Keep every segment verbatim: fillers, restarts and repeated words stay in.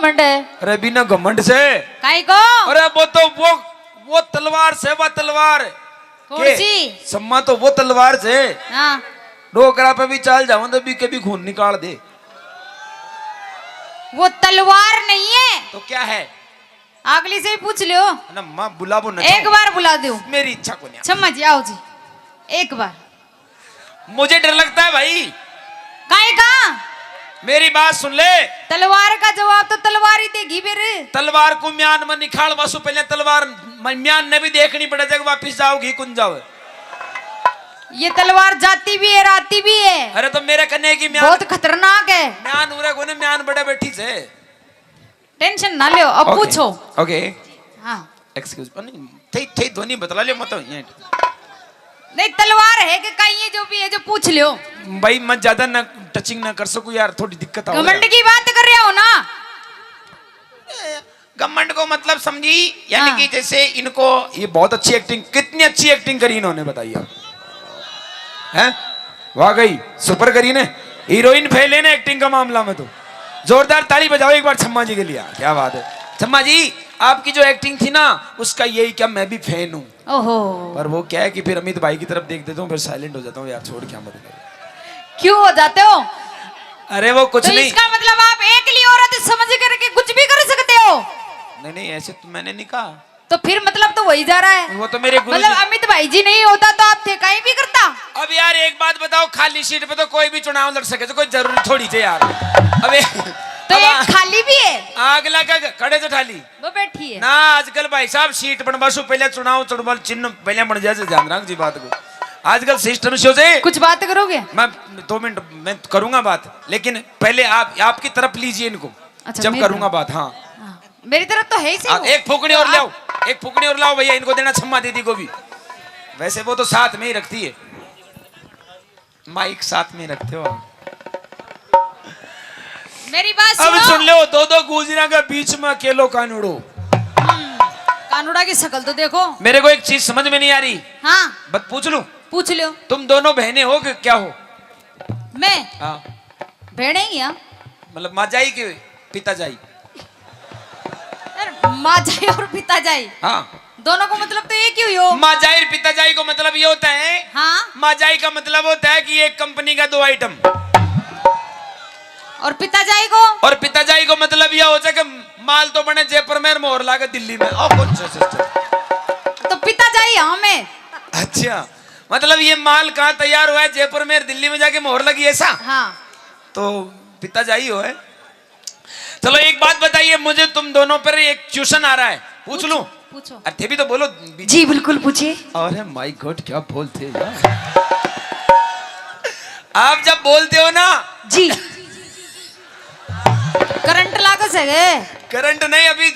घमंड है। अरे बिना घमंड से। काई को? अरे वो तो वो वो तलवार से, वो तलवार। कौन के? सी? सम्मा तो वो तलवार से। हाँ। डोकरा पे भी चाल जाऊं तो भी कभी खून निकाल दे। वो तलवार नहीं है। तो क्या है? अगली से ही पूछ लियो। ना माँ, बुलावो ना। एक बार बुला दो। मेरी इच्छा को नहीं। छम्मा जी, आओ जी, एक बार। मुझे डर लगता है भाई। काहे का? मेरी बात सुन ले। तलवार का जवाब तो तलवार ही देगी फिर। तलवार को म्यान में निकाल, बस पहले तलवार म-, म्यान ने भी देखनी पड़े, जब वापिस जाओगी कुन जाओ। ये तलवार जाती भी है, आती भी है। अरे तो मेरे कन्ने की म्यान बहुत खतरनाक है। म्यान उरे कोने, म्यान बड़े बैठी से। टेंशन ना लो, अब OK, पूछो। OK। हाँ। Excuse, नहीं, थे, थे ध्वनि बतला लियो, मत ये। नहीं, तलवार है कि काई है, जो भी है, जो पूछ लियो। भाई, मैं ज्यादा ना टचिंग ना कर सकूं यार, थोड़ी दिक्कत आ घमंड की बात कर रहे हो ना। ए, घमंड को मतलब समझी, यानी हाँ। कि जैसे इनको, ये बहुत अच्छी एक्टिंग, कितनी अच्छी एक्टिंग करी इन्होंने, बताइए आप। हैं? वाकई सुपर करी ने, हीरोइन फेल है ना एक्टिंग का मामला में तो। जोरदार ताली बजाओ एक बार छम्मा जी के लिए, क्या बात है। छम्मा जी, आपकी जो एक्टिंग थी ना, उसका यही क्या, मैं भी फैन हूँ। ओहो। पर वो क्या है कि फिर अमित भाई की तरफ देख देता हूँ, फिर साइलेंट हो जाता हूँ यार, छोड़, क्या मतलब। क्यों हो जाते हो? अरे वो कुछ तो नहीं। इसका मतलब आप एकली औरत समझ करके कुछ भी कर सकते हो? नहीं नहीं, ऐसे तो मैंने नहीं कहा। तो फिर मतलब तो वही जा रहा है। वो तो मेरे गुरु मतलब जी। अमित भाई जी नहीं होता तो आप थे कहीं भी करता। अब यार एक बात बताओ, खाली सीट पे तो कोई भी चुनाव लड़ सके, तो कोई जरूरी थोड़ी थे यार। अबे तो अब एक आ-, खाली भी है। आग लगा, खड़े तो ठाली। वो बैठी है। ना, आजकल भाई साहब सीट बनवा सु पहले चुनाव, चुनाव चिन्ह पहले बन जाए, ध्यान रख जी बात को। आजकल सिस्टम से हो जाए। कुछ बात करोगे? मैं दो मिनट में करूंगा बात, लेकिन पहले आप, आपकी तरफ लीजिए इनको। अच्छा, जब मेरी करूंगा तरफ। बात, हाँ। हाँ, मेरी तरफ तो है ही सही हाँ, वो। एक फूकनी और तो लाओ, आप एक फूकनी और लाओ भैया, इनको देना छम्मा दीदी को भी। वैसे वो तो साथ में ही रखती है, माइक साथ में रखते हो आप। मेरी बात अब सुनो। सुन लो, दो दो गुजरा के बीच में अकेलो कानूड़ो। हम्म, कानूड़ा की शक्ल तो देखो। मेरे को एक चीज समझ में नहीं आ रही। हाँ। बस पूछ लूं? पूछ लो। तुम दोनों बहनें हो कि क्या हो? मैं? हाँ। बहनें ही हैं। मतलब माँ जाई के पिता जाई? यार, माँ जाई और पिता जाई। हाँ। दोनों को मतलब तो एक ही हुई हो। माँ जाई और पिता जाई को मतलब ये होता है। हाँ। माँ जाई का मतलब होता है कि एक कंपनी का दो आइटम। और पिता जाई को? और पिता जाई को मतलब यह हो जाए कि माल तो बने जयपुर में, मोहर लागे दिल्ली में। और कौन सा सिस्टम? तो पिता जाई हम है। अच्छा, मतलब ये माल कहाँ तैयार हुआ है? जयपुर में, दिल्ली में जाके मोहर लगी, ऐसा? हाँ। तो पिता जाई हो है। चलो एक बात बताइए मुझे, तुम दोनों पर एक क्वेश्चन आ रहा है, पूछ लूं? पूछो। अरे थे भी तो बोलो। जी बिल्कुल पूछिए। अरे माय गॉड, क्या बोलते हैं यार। आप जब बोलते हो ना जी। करंट लाग सके। करंट नहीं, अभी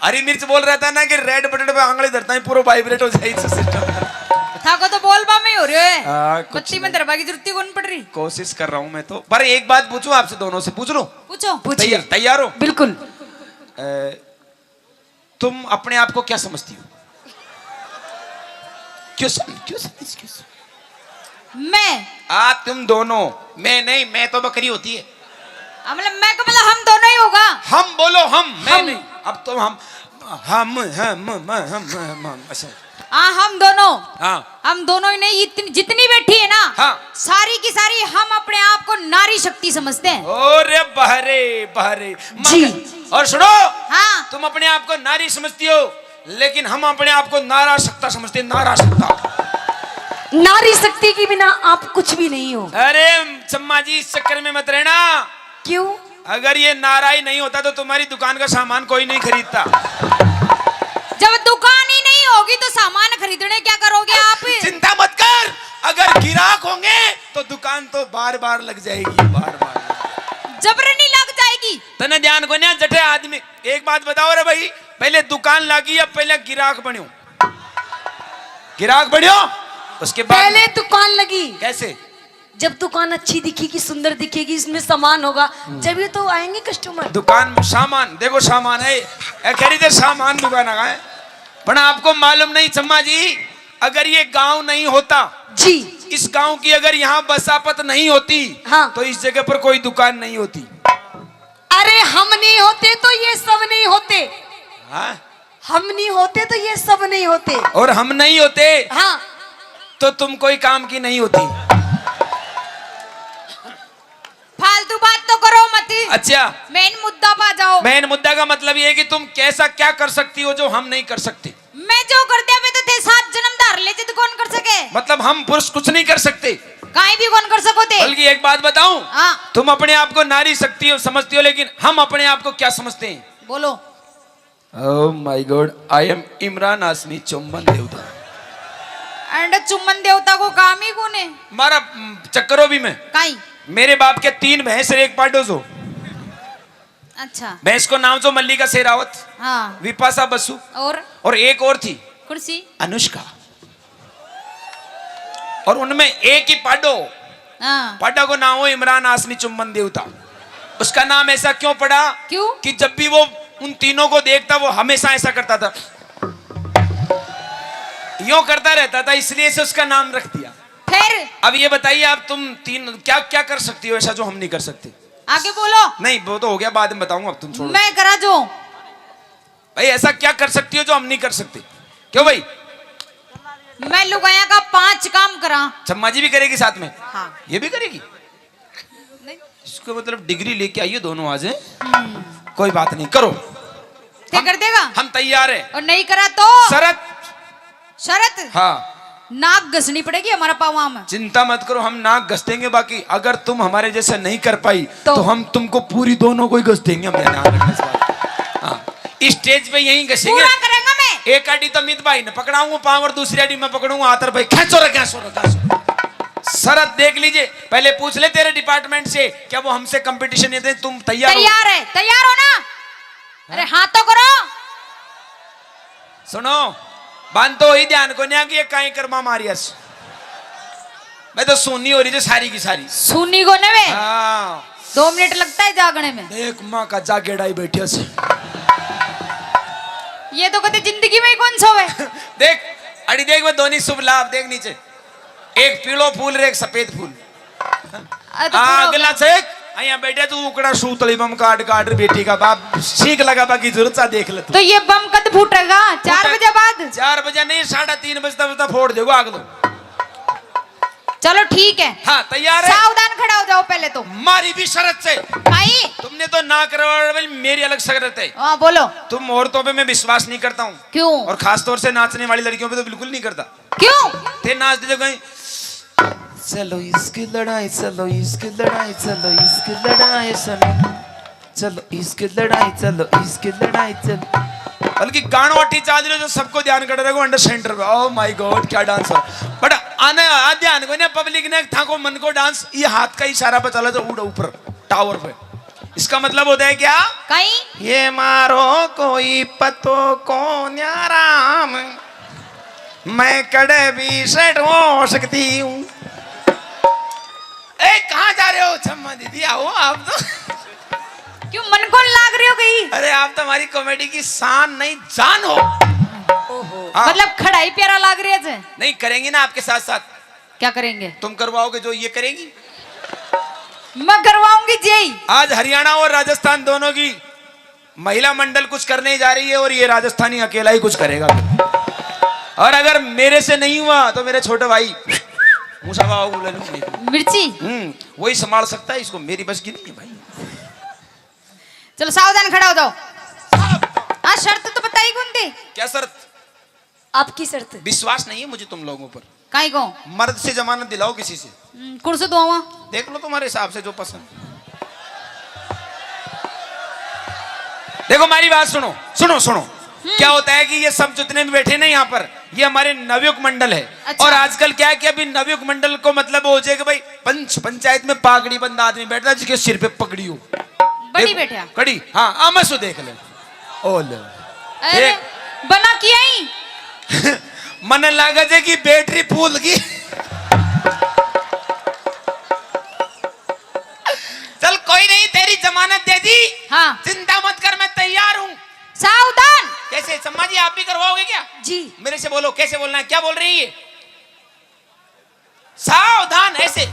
हरी मिर्च बोल रहा था ना कि रेड बटन पे आंगली धरता है, पूरा वाइब्रेट हो जाए सिस्टम। थाको तो बोलबा में ही हो रहे है। हाँ, कुछ बत्ती में नहीं। धरबा की जरूरत ही कौन पड़ रही। कोशिश कर रहा हूँ मैं तो, पर एक बात पूछूं आपसे, दोनों से पूछ लूं? पूछो। पूछिए। तैयार, तैयार हो? बिल्कुल। अ, तुम अपने आप को क्या समझती हो? क्यों सम-, क्यों समझ, क्यों समझ? मैं? आ, तुम दोनों। मैं नहीं, मैं तो बकरी होती है। हाँ, मतलब मैं को मतलब हम दोनों ही होगा। हम बोलो, हम, मैं हम। नहीं। अब तो हम, हम, हम, हम, हम, हम, हम, अच्छा। हाँ, हम दोनों। हाँ। हम दोनों ही नहीं, इतनी, जितनी बैठी है ना, हाँ। सारी की सारी हम अपने आप को नारी शक्ति समझते हैं। अरे बहरे, बहरे। जी। मगर, और सुनो, हाँ। तुम अपने आप को नारी समझती हो, लेकिन हम अपने आप को नारा शक्ता समझते हैं, नारा शक्ता। नारी शक्ति के बिना आप कुछ भी नहीं हो। अरे चम्मा जी, इस चक्कर में मत रहना। क्यों? अगर ये नारा ही नहीं होता तो तुम्हारी दुकान का सामान कोई नहीं खरीदता। जब दुकान ही नहीं होगी तो सामान खरीदने क्या करोगे आप? चिंता मत कर, अगर गिराक होंगे तो दुकान तो बार बार लग जाएगी, बार बार। जबरनी लग जाएगी। तने ध्यान को ना जटे आदमी, एक बात बताओ रे भाई, पहले दुकान लागी या पहले गिराक बन्यो? गिराक बन्यो, उसके बाद पहले दुकान लगी। कैसे? जब दुकान अच्छी दिखेगी, सुंदर दिखेगी, इसमें सामान होगा, हम्म। जब ये तो आएंगे कस्टमर। दुकान में सामान, देखो सामान है, ए, कह रही थे सामान दुकान आ है, पर आपको मालूम नहीं चम्मा जी, अगर ये गांव नहीं होता, जी। इस गांव की अगर यहाँ बसापत नहीं होती, हाँ। तो इस जगह पर कोई दुकान नहीं होती। अरे हम नहीं होते तो ये होते तो ये सब नहीं होते। और हम नहीं होते हाँ। तो तुम कोई काम की नहीं होती। फालतू बात तो करो मत। अच्छा। मेन मुद्दा पा जाओ। मेन मुद्दा का मतलब ये है कि तुम कैसा क्या कर सकती हो जो हम नहीं कर सकते। मैं जो कर दिया, मैं तो थे सात जन्म धार ले, जिद कौन कर सके? मतलब हम पुरुष कुछ नहीं कर सकते। काई भी कौन कर सको थे। बल्कि एक बात बताऊं, हाँ। तुम अपने आप को नारी शक्ति समझती हो, लेकिन हम अपने आप को क्या समझते हैं? बोलो। Oh my God, I am Imran हाशमी चुम्बन देवता। एंड चुम्बन देवता को काम ही कौन है? मारा, हम्म, चक्करो भी मैं। काई? मेरे बाप के तीन भैंस और एक पाडो सो। अच्छा। भैंस को नाम सो मल्लिका शेरावत, हाँ। विपाशा बसु और? और एक और थी। कौन सी? अनुष्का। और उनमें एक ही पाडो, हाँ। पाडा को नाम हो इमरान हाशमी चुम्बन देवता। उसका नाम ऐसा क्यों पड़ा? क्यों? कि जब भी वो उन तीनों को देखता, वो हमेशा ऐसा करता था, यूं करता रहता था, इसलिए से उसका नाम रख दिया। फिर? अब ये बताइए, आप तुम तीन क्या क्या कर सकती हो ऐसा जो हम नहीं कर सकते? आगे बोलो। नहीं, वो तो हो गया, बाद में बताऊंगा, अब तुम छोड़ो। मैं करा जो भाई, ऐसा क्या कर सकती हो जो हम नहीं कर सकते? क्यों भाई? मैं लुगाया का पांच काम करा। चम्मा जी भी करेगी साथ में? हाँ। ये भी करेगी? नहीं। इसको मतलब डिग्री लेके आइए दोनों आज, हैं? हम्म। कोई बात नहीं, करो। क्या हम, कर देगा? हम तैयार हैं। और नहीं करा तो? शरत। शरत? हाँ। नाक घसनी पड़ेगी हमारा पावां में। चिंता मत करो, हम नाक घस देंगे, बाकी अगर तुम हमारे जैसे नहीं कर पाई, तो? तो हम तुमको पूरी दोनों को ही घस देंगे, हम ध्यान रखना इस बात। हाँ। स्टेज पे यहीं घसेंगे। पूरा करेंगे मैं। एक आड़ी तो मित भाई ने पकड़ाऊंगा पाँव और दूसरी आड़ी मैं पकड़ूंगा हाथ, और भाई, "खेंचो रे, खेंचो रे, खेंचो रे।" शरत देख लीजिए, पहले पूछ ले तेरे डिपार्टमेंट से, क्या वो हमसे कंपटीशन ये दे? तुम तैयार हो? तैयार है, तैयार हो ना? अरे हाँ तो करो। सुनो, बांध तो ही ध्यान को नहीं कि ये काई कर्मा मारियस। मैं तो सुनी हो रही जो सारी की सारी। सुनी को ने बे? हाँ। दो मिनट लगता है जागने में। देख माँ का जागेड़ा ही बैठिया से। ये तो कदे जिंदगी में ही कौन सोवे। देख, अड़ी देख, मैं दोनों शुभ लाभ देख नीचे। एक पीलो फूल रे एक सफेद फूल। अरे तो आ, पूरा हो अगला गया। चेक, यहाँ बैठे तू उकड़ा सूतली बम काट काट रे बेटी का बाप, ठीक लगा, बाकी जरूरत सा देख ले तू। तो ये बम कद फूटेगा? चार फूटे-, बजे बाद? चार बजे नहीं, साढ़े तीन बजे तक फोड़ देगा अगलो। चलो ठीक है। हाँ, तैयार है? सावधान खड़ा हो जाओ पहले तो। मारी भी शरत से। भाई। तुमने तो ना करवा, मेरी अलग शरत है। हाँ, बोलो। तुम औरतों पे मैं विश्वास नहीं करता हूँ। क्यों? और खास तौर से नाचने वाली लड़कियों पे तो बिल्कुल नहीं करता। क्यों? ते नाच दे जो कहीं, "चलो इसकी लड़ाई, चलो इसकी लड़ाई, चलो इसकी लड़ाई, चलो, चलो इसकी लड़ाई, चलो इसकी लड़ाई, चलो।" बल्कि गाणो अटी चाल रहे जो सबको ध्यान कर रहे हो अंडर सेंटर पे। Oh my God, क्या डांस हो। बट आने आ ध्यान को ना पब्लिक ने थाको मन को डांस, ये हाथ का इशारा पे चला जो उड़ा ऊपर टावर पे। इसका मतलब होता है क्या? कहीं? ये मारो कोई पतो को न्याराम। मैं कड़े भी सेट हो सकती हूँ। ए, कहाँ जा रहे हो छम्मा दीदी? आओ आप तो। क्यों मन को लाग रही हो गई? अरे आप तो हमारी कॉमेडी की शान नहीं जान हो। ओहो। हाँ। मतलब खड़ा ही प्यारा लाग रही है जे। नहीं करेंगे ना आपके साथ साथ। क्या करेंगे? तुम करवाओगे जो ये करेगी? मैं करवाऊंगी जी। आज हरियाणा और राजस्थान दोनों की महिला मंडल कुछ करने जा रही है और ये राजस्थानी अकेला ही कुछ करेगा। और अगर मेरे से नहीं हुआ तो मेरे छोटे भाई मूसा बाबा को ले लूंगा। मिर्ची? हम्म, वही संभाल सकता है इसको, मेरी बस की नहीं है भाई। चलो सावधान खड़ा हो जाओ। हाँ, शर्त तो बताई कौन थी? क्या शर्त? आपकी शर्त। विश्वास नहीं है मुझे तुम लोगों पर। काई को? मर्द से जमानत दिलाओ किसी से। हम्म, कौन से दुआवा? देख लो तुम्हारे हिसाब से जो पसंद। देखो हमारी बात सुनो, सुनो, सुनो। हम्म। क्या होता है कि ये सब जितने भी बैठे ना यहाँ पर, ये हमारे नवयुग मंडल है। अच्छा। और आजकल क्या है कि अभी नवयुग मंडल को मतलब हो जाए कि भाई पंच, पंचायत में पागड़ी बंदा आदमी बैठता है जिसके सिर पे पगड़ी हो। बड़ी देखो, बैठा। कड़ी, हाँ, आ मैं सो देख ले। ओ ले। अरे, देख। बना किया ही? मने लागे जे कि बैटरी फूल गई। चल कोई नहीं, तेरी जमानत दे दी। हाँ। चिंता मत कर, मैं तैयार हूँ। सावधान। कैसे सम्मा जी, आप भी करवाओगे क्या? जी। मेरे से बोलो, कैसे बोलना है, क्या बोल रही है? सावधान, ऐसे।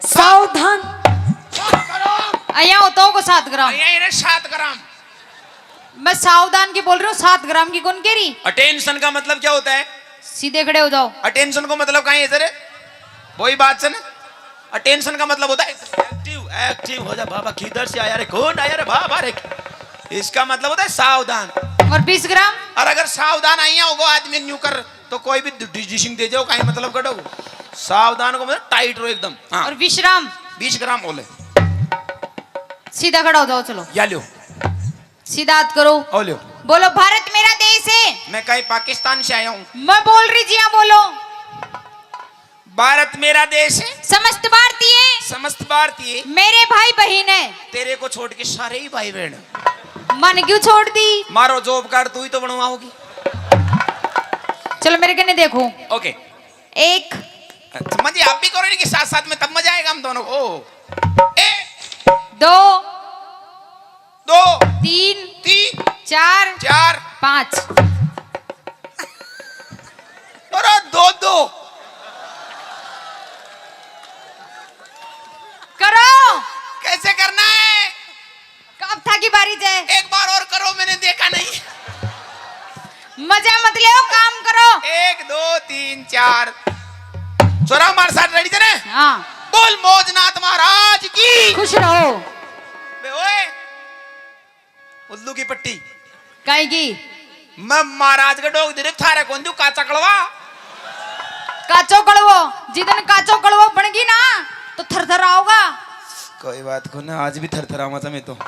सावधान। सात ग्राम। अया होता होगा सात ग्राम। अया इन्हें सात ग्राम। मैं सावधान की बोल रही हूँ, सात ग्राम की कौन कह रही? अटेंशन का मतलब क्या होता है? सीधे खड़े हो जाओ। अटेंशन को मतलब कहाँ है इधर? वही बात से ना। अटेंशन का मतलब होता है एक्टिव, एक्टिव हो जा बाबा, किधर से आया रे, कौन आया रे बाबा रे। इसका मतलब होता है सावधान। और बीस ग्राम? और अगर सावधान आइया होगो आदमी न्यू कर, तो कोई भी डिजीशिंग दे जाओ, कहीं मतलब कटो। सावधान को मतलब टाइट रहो एकदम। हाँ। और विश्राम? बीस ग्राम बोले। सीधा खड़ा हो जाओ, चलो। या लो। सीधा हाथ करो। ओ लो। बोलो, भारत मेरा देश है। मैं कहीं पाकिस्तान से आया हूँ। मैं बोल रही जी, हाँ बोलो। भारत मेरा देश है। समस्त भारतीय। समस्त भारतीय। मेरे भाई बहन है। तेरे को छोड़ के सारे ही भाई बहन। मन क्यों छोड़ दी? मारो जॉब कार्ड, तू ही तो बनवाओगी। चलो मेरे कने देखो। ओके। एक। समझिए, आप भी करो इनके साथ साथ में, तब मजा आएगा हम दोनों को। एक। दो। दो। तीन। तीन। चार। चार। पाँच। अरे दो दो। करो। कैसे करना है? अब थाकी बारी जय। एक बार और करो, मैंने देखा नहीं। मजा मत ले, काम करो। एक, दो, तीन, चार। छोरा हमारे साथ रेडी थे ना? हाँ। बोल मौजनाथ महाराज की। खुश रहो। बे ओए, उल्लू की पट्टी। काई की? मैं महाराज के डोग दे रे, थारे कौन दू काचा कड़वा? काचो कड़वो, जिदन काचो कड़वो बन गई ना, तो थर थर आओगा। कोई बात को ना, आज भी थर थर आवा मैं तो।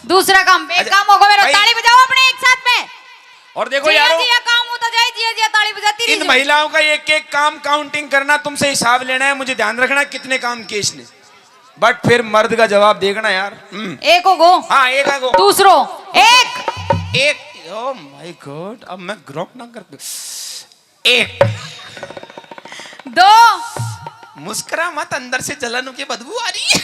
दूसरा काम, एक अच्छा, काम होगा मेरा, भाई। ताली बजाओ अपने एक साथ में। और देखो जिया यारो, जिया काम होता जाए, जिया जिया ताली बजाती रही इन जाओ। महिलाओं का एक एक काम काउंटिंग करना, तुमसे हिसाब लेना है, मुझे ध्यान रखना कितने काम किए इसने। बट फिर मर्द का जवाब देखना यार। हम्म। एक हो गो। हाँ, एक आ गो। दूसरो। एक। एक। Oh my God, अब मैं ग्रॉक ना कर दूं। एक। दो। मुस्कुरा मत, अंदर से जलन की बदबू आ रही है।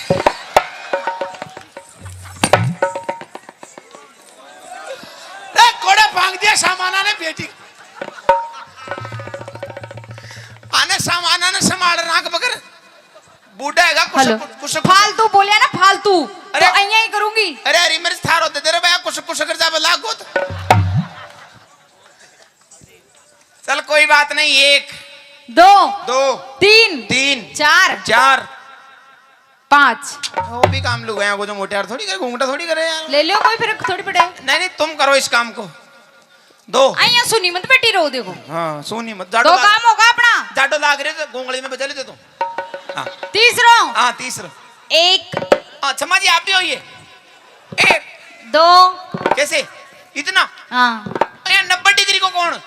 ए, कोड़ा भांग दिया सामाना ने बेटी। आने सामाना ने संभाल राख बगर। बूढ़ा हैगा, कुछ, हेलो। कुछ, कुछ, कुछ। फालतू बोलिया ना, फालतू। अरे। तो अइयां ही करूंगी। अरे, हरी मिर्च थारो दे दे रे भैया, कुछ, कुछ कर जा, लागो तो। चल, कोई बात नहीं, एक। दो। दो। तीन। तीन। चार। चार। पाँच। वो भी काम लुगाया को, जो मोटे यार थोड़ी करे, घूंघटा थोड़ी करे यार। ले लो कोई, फर्क थोड़ी पड़े। नहीं, नहीं, तुम करो इस काम को। दो। अइयां सुनी मत बेटी रो, देखो। हाँ, सुनी मत। जाडो दो लाग-, काम होगा अपना। जाडो लाग रहे तो गोंगली में बजा ले दे तू। हाँ। तीसरो। हाँ, तीसरो। एक। हाँ, क्षमा जी, आप भी होइए। एक। दो। कैसे? इतना? हाँ। अरे, नब्बे डिग्री को कौन?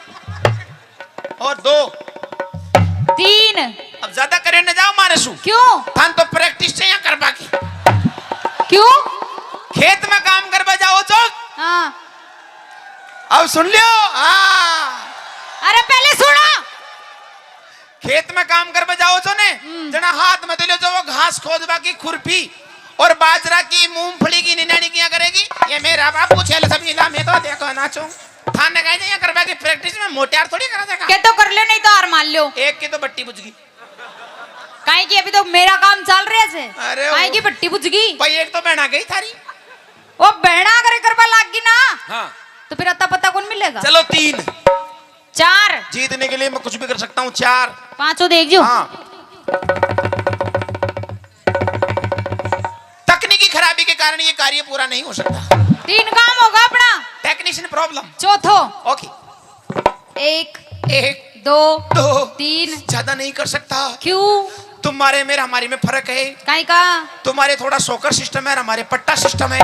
और दो। तीन। अब ज्यादा करे न जाओ मारे सु। क्यों? थान तो प्रैक्टिस चाहिए करवा की। क्यों? खेत में काम करवा जाओ तो। हाँ। अब सुन लियो। हाँ। अरे, पहले सुनो। खेत में काम करवा जाओ तो ने, हम्म। जना हाथ में तो ले जाओ घास खोदवा की खुरपी और बाजरा की, मूंगफली की निनानी किया करेगी। ये मेरा बाबू छेल सब हिला, मैं तो देखो नाचूं। थाने कहे यहाँ करवा की प्रैक्टिस में मोटे यार थोड़ी करा देगा। के तो कर लो, नहीं तो हार मान लो। एक की तो बट्टी बुझ गई। काहे कि अभी तो मेरा काम चल रहा है से। अरे काहे वो की बट्टी बुझ गई। भाई, एक तो बहना गई थारी। वो बहना अगर करवा लाग गई ना, हाँ। तो फिर अता पता कौन मिलेगा? चलो, तीन। चार। जीतने के लिए मैं कुछ भी कर सकता हूँ। चार। पांचों देख जो। हाँ। तकनीकी खराबी के कारण ये कार्य पूरा नहीं हो सकता। तीन काम होगा अपना। Technician problem. चौथो। ओके। एक। एक। दो। दो। तीन। ज्यादा नहीं कर सकता। क्यों? तुम्हारे में हमारे में फर्क है। काहे का? तुम्हारे थोड़ा शॉकर सिस्टम है और हमारे पट्टा सिस्टम है।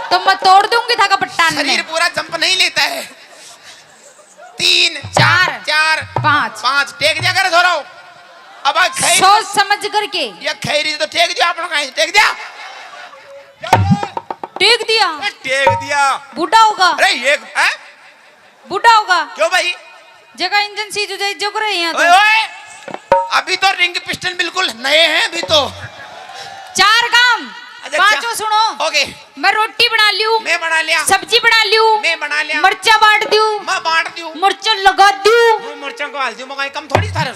तो मैं तोड़ दूंगी थाका पट्टा ने। शरीर पूरा जंप नहीं लेता है। तीन, चार। चार, चार, पाँच। पाँच। टेक दिया करे थोड़ा। अब आ खैर सोच समझ करके। ये खैरी तो टेक दिया, आपने कहीं टेक दिया? टेक दिया। ए, टेक दिया। बूढ़ा होगा। अरे ये, हैं? बूढ़ा होगा। क्यों भाई? जगह इंजन सीज हो जाए, जो करे यहाँ तो। ओए, ओए, अभी तो रिंग पिस्टन बिल्कुल नए हैं अभी तो। चार काम। अच्छा, पांचों चा-, सुनो। ओके। मैं रोटी बना लियो। मैं बना लिया। सब्जी बना लियो। मैं बना लिया। मरचा बांट दियो। मैं बांट दियो। मरचा लगा दियो। वो मरचा को हाल दियो, मैं कम थोड़ी थारे।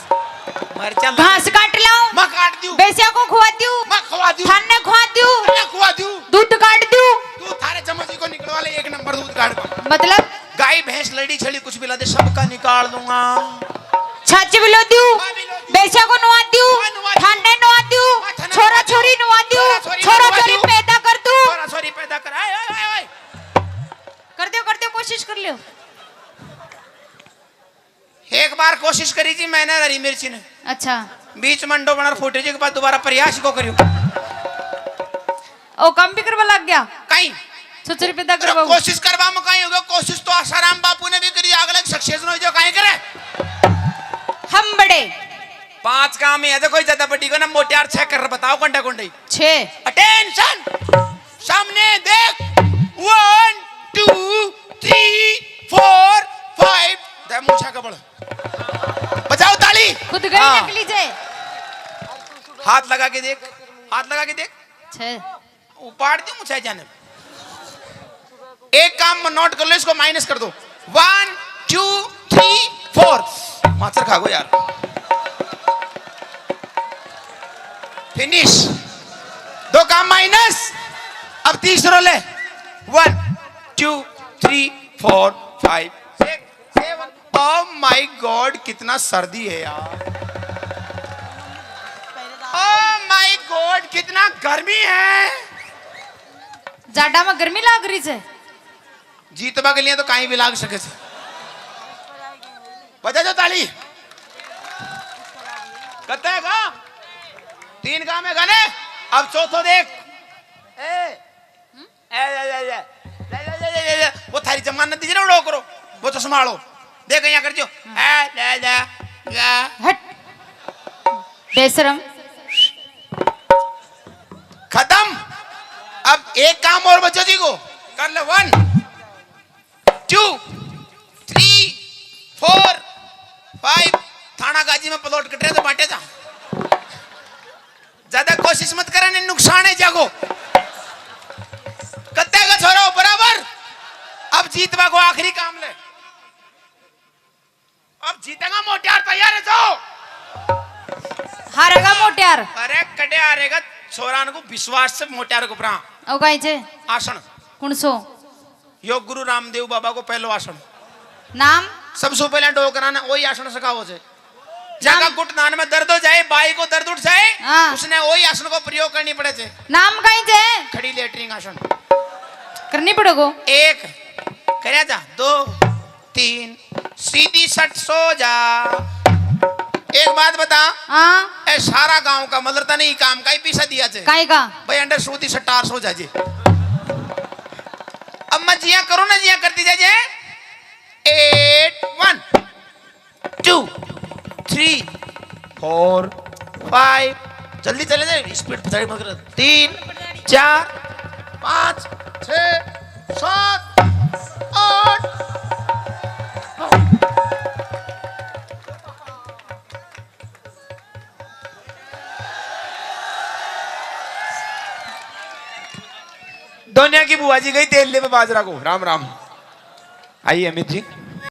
मरचा लगा घास काट लाओ। मैं काट दियो। भैंसिया को खुआ दियो। मैं खुआ दियो। थाने खुआ दियो। मैं खुआ दियो। दूध काट दियो। तू थारे चम्मच को निकलवा ले। दूध काढ़ पाऊं। मतलब? गाय, भैंस, लड़ी, छड़ी, कुछ भी ला दे, सबका निकाल दूंगा। छाछ भी लो दूं, माँ भी लो दूं। बेस्या को नवा दूं, माँ नवा दूं। थाने नवा दूं, माँ थाने छोरा नवा दूं। छोरी नवा दूं, छोरा छोरी छोरा नवा छोरी दूं। पैदा कर दूं। छोरा छोरी पैदा कर, आए, आए, आए, आए। कर दो, कर दो, कोशिश कर लो। एक बार कोशिश करी जी मैंने हरी मिर्ची ने। अच्छा। बीच में अंडो बना फूटे जी के बाद दोबारा प्रयास को करियो। ओ, काम भी करवा लग गया? कहीं। छोरा छोरी पैदा करवा। कोशिश करवा में कहीं होगा, कोशिश तो आसाराम बापू ने भी करी, अगले सक्सेस हो जो कहीं करे। हम बड़े। पांच काम ही है, देखो ज्यादा बड़ी को ना, मोटियार छह कर बताओ, कंडा कंडी। छह। अटेंशन। सामने देख, one, two, three, four, five. दे मूछा कबल। बजाओ ताली। खुद गई हाँ। नकली जे। हाथ लगा के देख, हाथ लगा के देख। छह। उपाड़ दी मूछा जाने। एक काम नोट कर लो, इसको माइनस कर दो। One, two, three, four. माचर खा गो यार। फिनिश। दो काम माइनस। अब तीसरो ले। One, two, three, four, five, six, seven. Oh my god, कितना सर्दी है यार। ओ माय गॉड, कितना गर्मी है। जाडा में गर्मी लाग रही है। जीतवा के लिए तो कहीं भी लाग सके से। बजा दो ताली। कत्ते का? तीन काम है गाने। अब चौथो देख। ए, ए, ए, ए, ए। ले, ले, ले, ले, ले, ले। वो थारी जमानत दीजिए ना, उड़ो करो। वो चश्मा आलो। देख, यहाँ कर जो। ए, ले, ले, ले। हट। बेशरम। खत्म। अब एक काम और बचो जी को। कर ले, one, two, three, four, five. थाना गाजी में प्लॉट कट रहे तो बांटे जा। ज्यादा कोशिश मत करे, नहीं नुकसान है जागो। कत्ते का छोरा हो बराबर। अब जीतवा को आखिरी काम ले। अब जीतेगा मोटियार, तैयार है जाओ। हारेगा मोटियार। अरे कटे हारेगा, छोरा को विश्वास से मोटियार को परा। ओ गाई जे। आसन। कौन सो? यो गुरु रामदेव बाबा को पहलो आसन। नाम? सबसे पहले डोकरा ने वही आसन सिखाओ से। जाका नाम? घुटनान में दर्द हो जाए, बाई को दर्द उठ जाए, हाँ। उसने वही आसन को प्रयोग करनी पड़े थे। नाम कहीं थे? खड़ी लेटरिन आसन। करनी पड़ेगो। एक, करे जा, दो, तीन, सीधी सट सो जा। एक बात बता, हाँ। ए सारा गांव का मतलब तने ही काम का ही पीसा दिया थे। काई का? भाई अंडर सूदी सट्टार सो जाजे। अब मैं जिया करूँ ना, जिया करती जाजे। Eight, one, two, three, four, five. जल्दी चले जाए, स्पीड पचाड़ी मत कर। तीन, चार, पाँच, छः, सात, आठ। दोनिया की बुआ जी गई तेल ले पे बाजरा को। राम राम। आइए अमित जी।